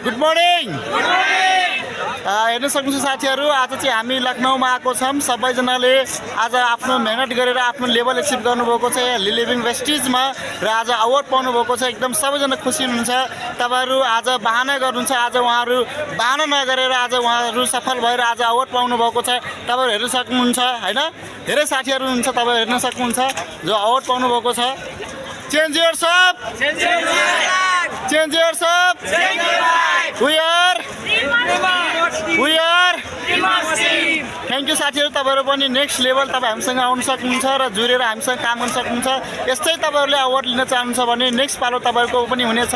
good morning हेर्न सक्नुहुन्छ साथीहरु आज चाहिँ हामी लखनऊमा आएको छौं सबैजनाले आज आफ्नो मेहनत गरेर आफ्नो लेभल अचिभ गर्नुभएको छ लिभिङ वेस्टेजमा र आज अवार्ड पाउनु भएको छ एकदम सबैजना खुसी हुनुहुन्छ तपाईहरु आज बहाना गर्नुहुन्छ आज उहाँहरु बहाना नगरेर आज उहाँहरु सफल भएर आज अवार्ड पाउनु भएको छ तपाईहरु हेर्न सक्नुहुन्छ हैन धेरै साथीहरु हुनुहुन्छ तपाईहरु हेर्न सक्नुहुन्छ जो अवार्ड पाउनु भएको छ change yourself we are thank you साथीहरु तपाईहरु पनि नेक्स्ट लेभल तपाई हामीसँग आउन सक्नुहुन्छ र जुरेर हामीसँग काम गर्न सक्नुहुन्छ यस्तै तपाईहरुले अवार्ड लिन चाहनुहुन्छ भने नेक्स्ट पालो तपाईहरुको पनि हुनेछ